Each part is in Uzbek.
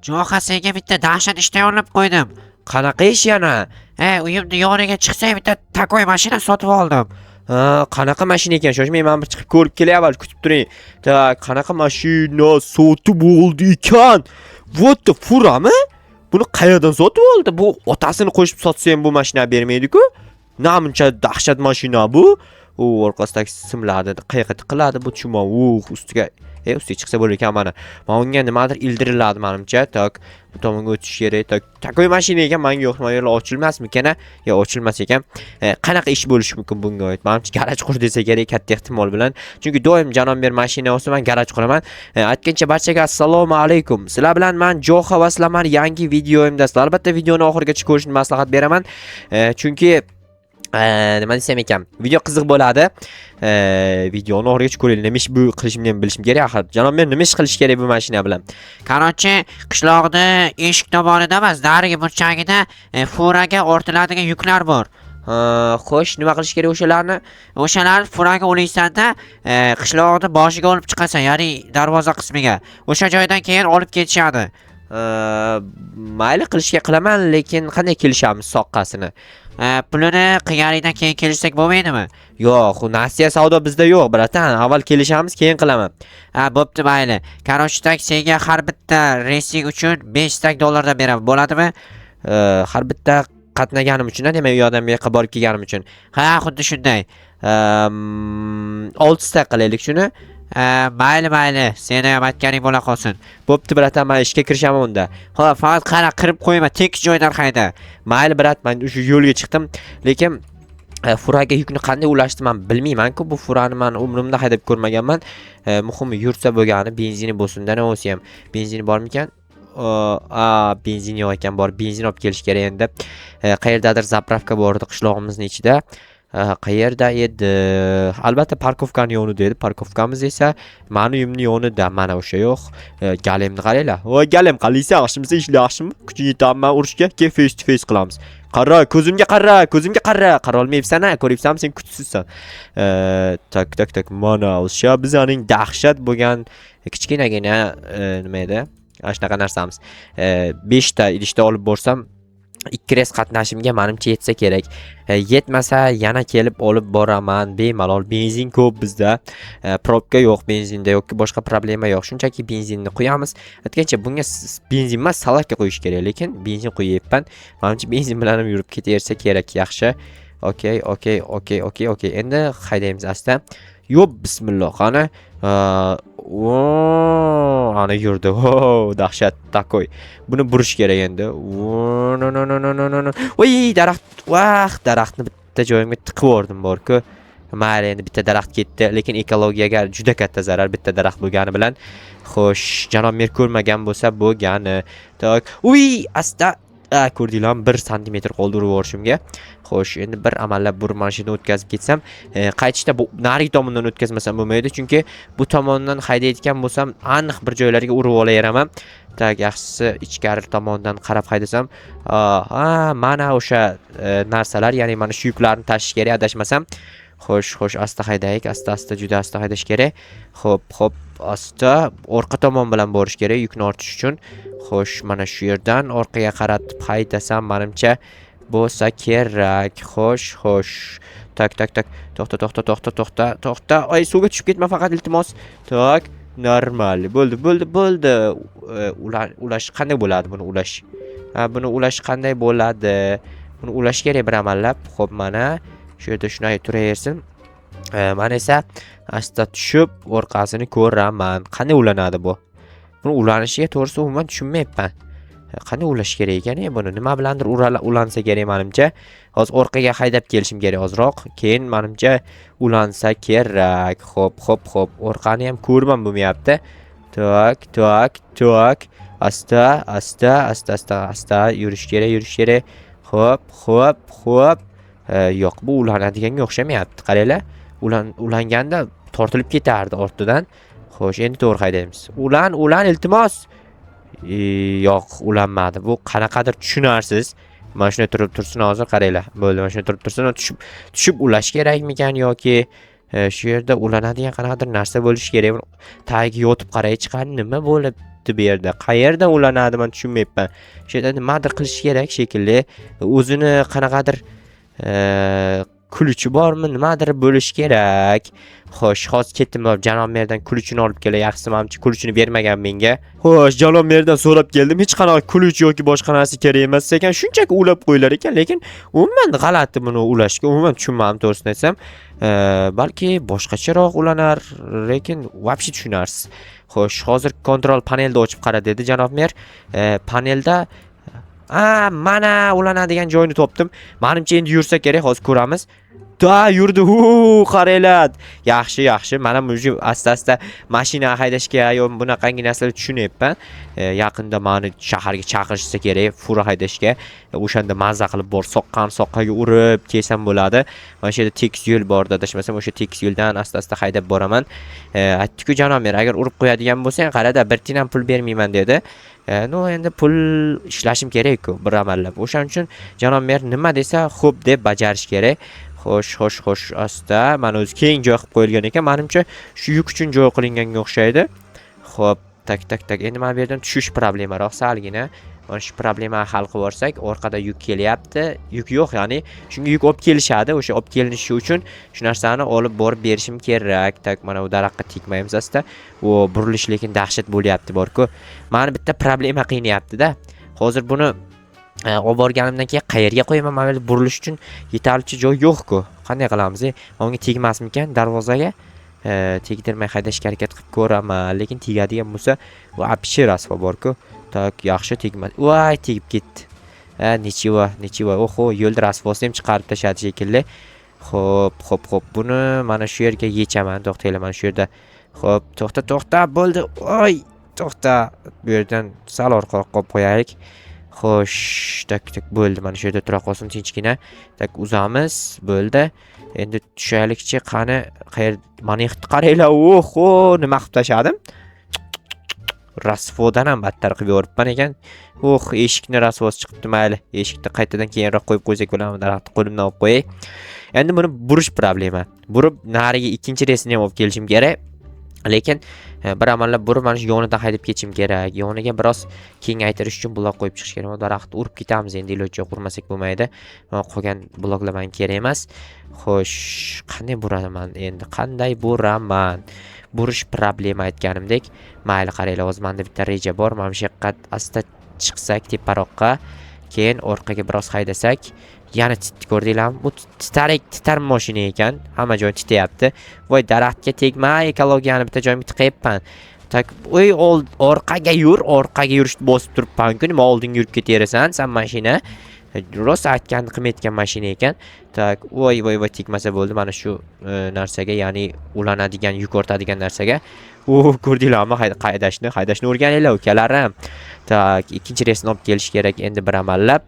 Jo'xa, senga bitta dahshat ish tayyorlab qo'ydim. Qanaqa ish yana? E, uyimni yoniga chiqsang, bitta такой mashina sotib oldim. Ha, qanaqa mashina ekan? Shoshmang, men bir chiqib ko'rib kelay avval, kutib turing. Так, qanaqa mashina sotib oldi ekan? What the, furami? Buni qayerdan sotib oldi? Bu otasini qo'shib sotsa ham bu mashina bermaydi-ku. Namuncha dahshat mashina bu. U orqasidagi simlarni qayoqqa tiqiladi bu, tushunman. U ustiga, ustiga chiqsa bo'lar ekan mana. Mana unga nimadir ildiriladi manimcha. Так, bu tomonga o'tish kerak. Так, такой mashina ekan, menga yo'q, mana yerlar ochilmasmikan, a? Yo, ochilmas ekan. Qanaqa ish bo'lishi mumkin bunga oid? Manimcha, garaj qur desa kerak katta ehtimol bilan. Chunki doim Janomber mashina olsa, men garaj quraman. Aytgancha, barchaga assalomu alaykum. Sizlar bilan men Jo'xa va sizlar meni yangi videoimda. Sizlar albatta videoni oxirigacha ko'rishni maslahat beraman. Chunki nima desam ekan, video qiziq bo'ladi. Videoni oxirigacha ko'ringlar. Nima ish bu qilishimni ham bilishim kerak axir. Janomber, nima ish qilish kerak bu mashina bilan? Короче, qishloqni eshik tomonida emas, narigi burchagida furaga ortiladigan yuklar bor. Ha, xo'sh, nima qilish kerak o'shalarni? O'shalarni furaga ulaysan-da, qishloqni boshiga olib chiqasan, ya'ni darvoza qismiga. O'sha joydan keyin olib ketishadi. Mayli, qilishga qilaman, lekin qanday kelishamiz soqqasini? Pulini qilganingdan keyin kelishsak bo'lmaydimi? Yo'q, u nasiya savdo bizda yo'q, братан. Avval kelishamiz, keyin qilaman. Ha, bo'pti, mayli. Короче, так, senga har bitta reysing uchun 5 так dollardan beraman. Bo'ladimi? Har bitta qatnaganim uchun, demak, u yoqdan bu yoqqa borib kelganim uchun. Ha, xuddi shunday. Oltita qilaylik shuni. Ha, mayli, mayli. Seni ham aytganing bo'la qolsin. Bo'pti, братан, men ishga kirishaman unda. Xo'p, faqat qara, qirib qo'yma, tekis joydan hayda. Mayli, брат, men o'sha yo'lga chiqdim, lekin furaga yukni qanday ulashni men bilmayman-ku. Bu furani men umrimda haydab ko'rmaganman. Muhimi yursa bo'lgani, benzini bo'lsin-da, nima bo'lsa ham. Benzini bormikan? A, benzin yo'q ekan, bor benzin olib kelish kerak endi. Qayerdadir заправка bor edi qishlog'imizni ichida. Qayerda edi? Albatta, parkovkani yonida edi. Parkovkamiz esa mani uyimni yonida. Mana o'sha yo'q. Galemni qaranglar. Voy, Galem, qalaysan? Yaxshimisan? Ishlar yaxshimi? Kuching yetadimi urushga? Kel, face to face qilamiz. Qara, ko'zimga qara, ko'zimga qara. Qara olmayapsan, ha? Ko'ryapsanmi, sen kuchsizsan. Так, так, так, mana o'sha bizaning dahshat bo'lgan kichkinagina, nima edi? Ana shunaqa narsamiz. 5 ta idishda olib borsam, 2 reys qatnashimga manimcha yetsa kerak. Yetmasa yana kelib olib boraman bemalol. Benzin ko'p bizda. Пробка yo'q benzinda yoki boshqa problema yo'q. Shunchaki benzinni quyamiz. Aytgancha, bunga benzin emas, солярка quyish kerak, lekin benzin quyapman. Manimcha, benzin bilan ham yurib ketaversa kerak, yaxshi. Okey. Endi haydaymiz asta. Yo'q, bismillah. Qani? O, ana yurdi. Ho, dahshat такой. Buni burish kerak endi. O, no no no no no no no. Voy, daraxt. Vah, daraxtni bitta joyimga tiqib yubordim bor-ku. Mayli, endi bitta daraxt ketdi, lekin ekologiyaga juda katta zarar bitta daraxt bo'lgani bilan. Xo'sh, janob mer ko'rmagan bo'lsa bo'lgani. Так, uy, asta, ko'rdinglarmi? 1 santimetr qoldi urib yuborishimga. Xo'sh, endi bir amallab burib mana shu yerdan o'tkazib ketsam, qaytishda bu narigi tomondan o'tkazmasam bo'lmaydi, chunki bu tomondan haydayotgan bo'lsam, aniq bir joylarga urib olaveraman. Так, yaxshisi ichkari tomondan qarab haydasam, ha, mana o'sha narsalar, ya'ni mana shu yuklarni tashish kerak adashmasam. Xo'sh, xo'sh, asta haydaylik, asta asta, juda asta haydash kerak. Xo'p, xo'p, asta orqa tomon bilan borish kerak yukni ortish uchun. Xo'sh, mana shu yerdan orqaga qaratib haydasam, manimcha bo'lsa kerak. Xo'sh, xo'sh. Так, так, так. To'xta, to'xta, to'xta, to'xta, to'xta. Oy, suvga tushib ketma faqat, iltimos. Так, normal. Bo'ldi, bo'ldi, bo'ldi. Ulash qanday bo'ladi buni ulash? Ha, buni ulash qanday bo'ladi? Buni ulash kerak bir amallab. Xo'p, mana shu yerda shunday turaversin. Mana esa asta tushib orqasini ko'raman. Qanday ulanadi bu? Buni ulanishiga to'g'risi umuman tushunmayapman. Qanday ulash kerak ekan, buni? Nima bilandir ulansa kerak menimcha. Hozir orqaga haydab kelishim kerak ozroq. Keyin manimcha ulansa kerak. Xo'p, xo'p, xo'p. Orqani ham ko'rib ham bo'lmayapti. Так, так, так. Asta, asta, asta, asta, asta yurish kerak, yurish kerak. Xo'p, xo'p, xo'p. Yo'q, bu ulanadiganga o'xshamayapti. Qaranglar. Ulanganda tortilib ketardi ortidan. Xo'sh, endi to'g'ri haydaymiz. Ulan, ulan, iltimos. Yo'q, ulanmadi. Bu qanaqadir tushunarsiz. Mana shunday turib tursin hozir, qaranglar. Bo'ldi, mana shunday turib tursin, tushib tushib ulash kerakmikan yoki shu yerda ulanadigan qanaqadir narsa bo'lishi kerak. Buni tagiga yotib qaraychi, qani nima bo'lib ulanmayapti bu yerda. Qayerdan ulanadi, men tushunmayapman. Shu yerda nimadir qilish kerak shekilli. O'zini qanaqadir ключ i bormi, nimadir bo'lishi kerak. Xo'sh, hozir ketdim borib janob merdan ключ ini olib kelay. Yaxshisi, manimcha, ключ ini bermagan menga. Xo'sh, janob merdan so'rab keldim. Hech qanaqa ключ yoki boshqa narsa kerak emas ekan. Shunchaki ulab qo'yilar ekan, lekin umuman g'alati buni ulashga. Umuman tushunmadim, to'g'risini aytsam. Balki boshqacharoq ulanar, lekin вообще tushunarsiz. Xo'sh, hozir kontrol panelda ochib qara dedi janob mer. Panelda a, mana ulanadigan joyini topdim. Manimcha, endi yursa kerak, hozir ko'ramiz. Da, yurdi. Hu, qaranglar. Yaxshi, yaxshi. Mana уже asta-asta mashina haydashga yo bunaqangi narsalarni tushunyapman. Yaqinda mani shaharga chaqirishsa kerak, fura haydashga. O'shanda mazza qilib bor, soqqani soqqaga urib kelsam bo'ladi. Mana shu yerda tekis yo'l bor, adashmasam, o'sha tekis yo'ldan asta-asta haydab boraman. Aytdi-ku janob mer, agar urib qo'yadigan bo'lsang, qarada, bir tiyin ham pul bermayman dedi. Ну, endi pul ishlashim kerak-ku bir amallab. O'shaning uchun janob mer nima desa, xo'p deb bajarish kerak. Xo'sh, xo'sh, xo'sh, asta. Mana o'zi keng joy qilib qo'yilgan ekan. Menimcha, shu yuk uchun joy qilinganga o'xshaydi. Xo'p, так, так, так. Endi mana bu yerdan tushish problemaroq salgina. Mana shu problemani hal qilib yuborsak, orqada yuk kelyapti. Yuk yo'q, ya'ni shunga yuk olib kelishadi. O'sha olib kelinishi uchun shu narsani olib borib berishim kerak. Так, mana bu daraxtga tegmaymiz asta. O, burilish lekin dahshat bo'lyapti bor-ku. Mani bitta problema qiynayapti-da. Hozir buni olib borganimdan keyin qayerga qo'yaman? Mana bu yerda burilish uchun yetarlicha joy yo'q-ku. Qanday qilamiz? Unga tegmasmikan darvozaga? Tegdirmay haydashga harakat qilib ko'raman, lekin tegadigan bo'lsa, вообще rasvo bor-ku. Так, yaxshi tegmadi. Voy, tegib ketdi. Ha, ничего, ничего. Oho, yo'lda rasvosini ham chiqarib tashladi shekilli. Xo'p, xo'p, xo'p. Buni mana shu yerga yechaman. To'xtanglar, mana shu yerda. Xo'p, to'xta, to'xta, bo'ldi. Oy, to'xta. Bu yerdan sal orqaroq qo'yib qo'yaylik. Xo'sh, так, так, bo'ldi. Mana shu yerda tura qolsin tinchgina. Так, uzamiz. Bo'ldi. Endi tushaylikchi, qani, qayer mana yoqni qaranglar. Oho, nima qilib tashladim? Rasvodan ham battar qilib yuboribman ekan. Oh, eshikni rasvosi chiqibdi, mayli. Eshikni qaytadan keyinroq qo'yib qo'ysak bo'ladimi? Daraxtni qo'limdan olib qo'yay. Endi buni burish problema. Burib nariga ikkinchi relsini ham olib kelishim kerak. Lekin bir amallab burib mana shu yonidan haydab ketishim kerak. Yoniga biroz kengaytirish uchun blok qo'yib chiqish kerak. Daraxtni urib ketamiz endi, iloji yo'q, urmasak bo'lmaydi. Qolgan bloklar menga kerak emas. Xo'sh, qanday buraman endi? Qanday buraman? Burish problema aytganimdek. Mayli, qaranglar, hozir menda bitta reja bor. Mana shu yoqqa asta chiqsak teparoqqa, keyin orqaga biroz haydasak, yana titni ko'rdinglarmi? Bu titarak titar mashina ekan. Hamma joy tityapti. Voy, daraxtga tegma, ekologiyani bitta joyimga tiqayapman. Так, voy, orqaga yur, orqaga yurishni bosib turibman-ku, nima oldinga yurib ketaverasan, san mashina? Rosa aytganini qilmayotgan mashina ekan. Так, voy, voy, voy, tegmasa bo'ldi mana shu narsaga, ya'ni ulanadigan, yuk ortadigan narsaga. U, ko'rdinglarmi haydashni? Haydashni o'rganinglar, ukalarim. Так, ikkinchi relsni olib kelish kerak endi bir amallab.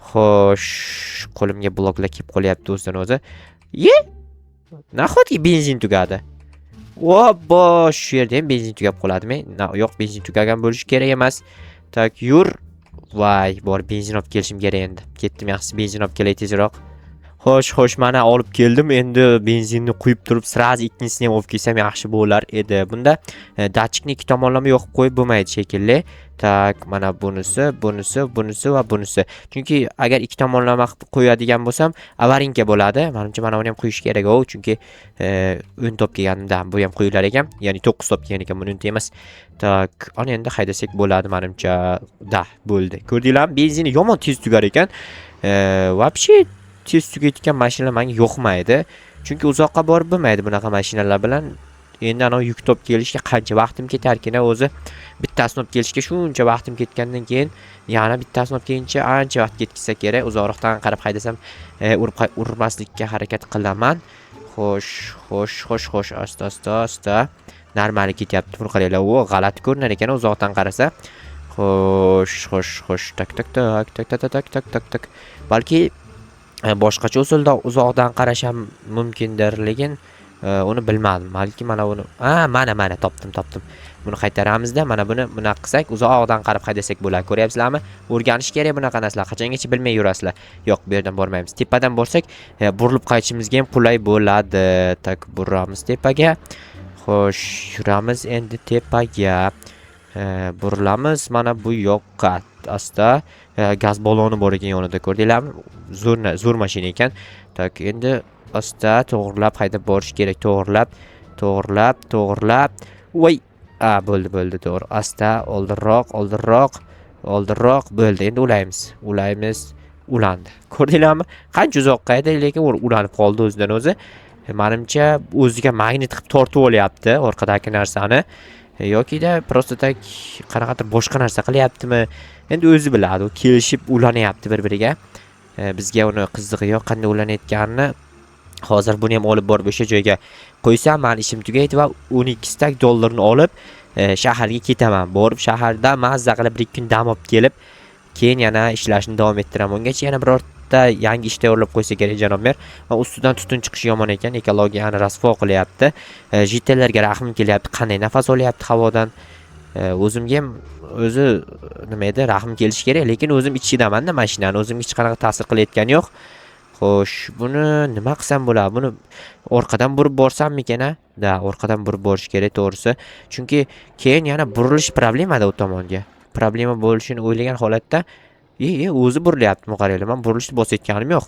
Xo'sh, qo'limga bloklar kelib qolyapti o'zidan o'zi. Ye? Nahotki benzin tugadi? Obbo, shu yerda ham benzin tugab qoladimi? Yo'q, benzin tugagan bo'lishi kerak emas. Так, yur. Voy, borib benzin olib kelishim kerak endi. Ketdim, yaxshisi benzin olib kelay tezroq. Xo'sh, xo'sh, mana olib keldim. Endi benzinni quyib turib, сразу ikkinchisini ham olib kelsam yaxshi bo'lar edi. Bunda datchikni ikki tomonlama yoqib qo'yib bo'lmaydi shekilli. Так, mana bunisi, bunisi, bunisi va bunisi. Chunki agar ikki tomonlama qilib qo'yadigan bo'lsam, аварийка bo'ladi. Menimcha, mana buni ham quyish kerak, o, chunki 10 top kelganimda bu ham quyilar ekan. Ya'ni 9 top kelgan ekan, buni 10 emas. Так, ana endi haydasak bo'ladi menimcha. Да, bo'ldi. Ko'rdinglarmi? Benzini yomon tez tugar ekan. Вообще tez tugayotgan mashinalar menga yoqmaydi. Chunki uzoqqa borib bo'lmaydi bunaqa mashinalar bilan. Endi anavi yuk olib kelishga qancha vaqtim ketarkin o'zi. Bittasini olib kelishga shuncha vaqtim ketgandan keyin yana bittasini olib kelguncha ancha vaqt ketkizsa kerak. Uzoqroqdan qarab haydasam, urib urmaslikka harakat qilaman. Xo'sh, xo'sh, xo'sh, xo'sh, asta, asta, asta. Normal ketyapti. Buni qaranglar, o, g'alati ko'rinar ekan uzoqdan qarasa. Xo'sh, xo'sh, xo'sh, так, так, так, так, так, так, так, так, так. Balki boshqacha usulda uzoqdan qarash ham mumkindir, lekin uni bilmadim. Balki mana buni, a, mana, mana topdim, topdim. Buni qaytaramizda, mana buni bunaqa qilsak, uzoqdan qarab haydasak bo'ladi. Ko'ryapsizlarmi? O'rganish kerak bunaqa narsalar. Qachongacha bilmay yurasizlar. Yo'q, bu yerdan bormaymiz. Tepadan borsak, burilib qaytishimizga ham qulay bo'ladi. Так, buramiz tepaga. Xo'sh, yuramiz endi tepaga. Burilamiz mana bu yoqqa. Asta gaz baloni bor ekan yonida, ko'rdinglarmi? Zo'r, zo'r mashina ekan. Так, endi asta to'g'rilab haydab borish kerak. To'g'rilab, to'g'rilab, to'g'rilab. Voy! A, bo'ldi, bo'ldi, to'g'ri. Asta oldinroq, oldinroq, oldinroq. Bo'ldi, endi ulaymiz. Ulaymiz. Ulandi. Ko'rdinglarmi? Qancha uzoqqa edi, lekin ulanib qoldi o'zidan o'zi. Manimcha, o'ziga magnit qilib tortib olyapti orqadagi narsani. Yokida просто так qanaqadir boshqa narsa qilyaptimi? Endi o'zi biladi, u kelishib ulanyapti bir-biriga. Bizga uni qizig'i yo'q qanday ulanayotganini. Hozir buni ham olib borib o'sha joyga qo'ysam, mani ishim tugaydi va 12 tak dollarni olib shaharga ketaman. Borib shaharda mazza qilib bir ikki kun dam olib kelib, keyin yana ishlashni davom ettiraman. Ungacha yana birorta yangi ish tayyorlab qo'ysa kerak janob mer. Va ustidan tutun chiqishi yomon ekan, ekologiyani rasvo qilyapti. Житель larga rahmim kelyapti, qanday nafas olyapti havodan. O'zimga ham o'zi nima edi, rahmim kelishi kerak, lekin o'zim ichidamanda mashinani, o'zimga hech qanaqa ta'sir qilayotgani yo'q. Xo'sh, buni nima qilsam bo'ladi? Buni orqadan burib borsammikan, a? Да, orqadan burib borish kerak to'g'risi. Chunki keyin yana burilish problemada u tomonga. Problema bo'lishini o'ylagan holatda, o'zi burilyaptimi qaranglar, man burilishni bosayotganim yo'q.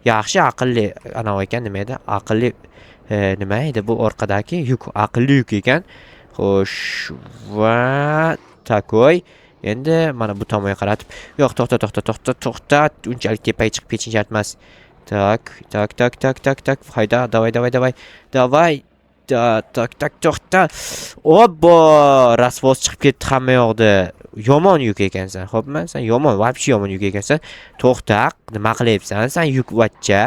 Yaxshi, aqlli anavi ekan, nima edi? Aqlli nima edi bu orqadagi yuk, aqlli yuk ekan. Xo'sh, va такой. Endi mana bu tomonga qaratib, yo'q, to'xta, to'xta, to'xta, to'xta, unchalik tepaga chiqib ketishing shart emas. Так, так, так, так, так, так, hayda, давай, давай, давай, давай. Так, так, так, to'xta. Obbo, rasvos chiqib ketdi hamma yoqda. Yomon yuk ekansan, xo'pmi? Sen yomon, вообще yomon yuk ekansan. To'xta, nima qilyapsan sen yukvachcha?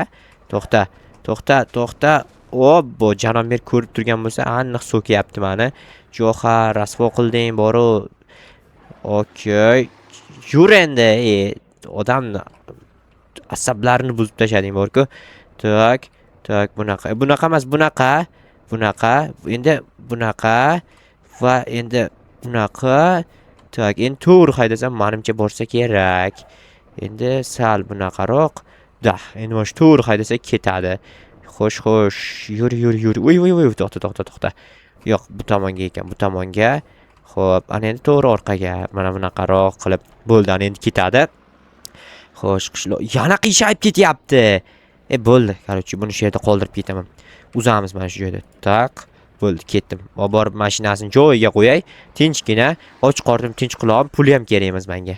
To'xta, to'xta, to'xta. Obbo, janob mer ko'rib turgan bo'lsa, aniq so'kyapti mani. Jo'xa, rasvo qilding, boru. Okey. Yur endi, odamni asablarini buzib tashlading borku. Так, так, bunaqa. Bunaqa emas, bunaqa. Bunaqa. Endi bunaqa va endi bunaqa. Так, endi to'g'ri haydasam manimcha borsa kerak. Endi sal bunaqaroq. Да, endi mana shu to'g'ri haydasak ketadi. Xo'sh, xo'sh, yur, yur, yur. Voy, voy, voy, to'xta, to'xta, to'xta. Yo'q, bu tomonga ekan, bu tomonga. Xo'p, ana endi to'g'ri orqaga. Mana bunaqaroq qilib bo'ldi, ana endi ketadi. Xo'sh, qishloq yana qiyshayib ketyapti. E, bo'ldi. Короче, buni shu yerda qoldirib ketaman. Uzamiz mana shu joyda. Так, bo'ldi, ketdim. Olib borib mashinasini joyiga qo'yay. Tinchgina, och qornim, tinch qulog'im, puli ham kerak emas menga.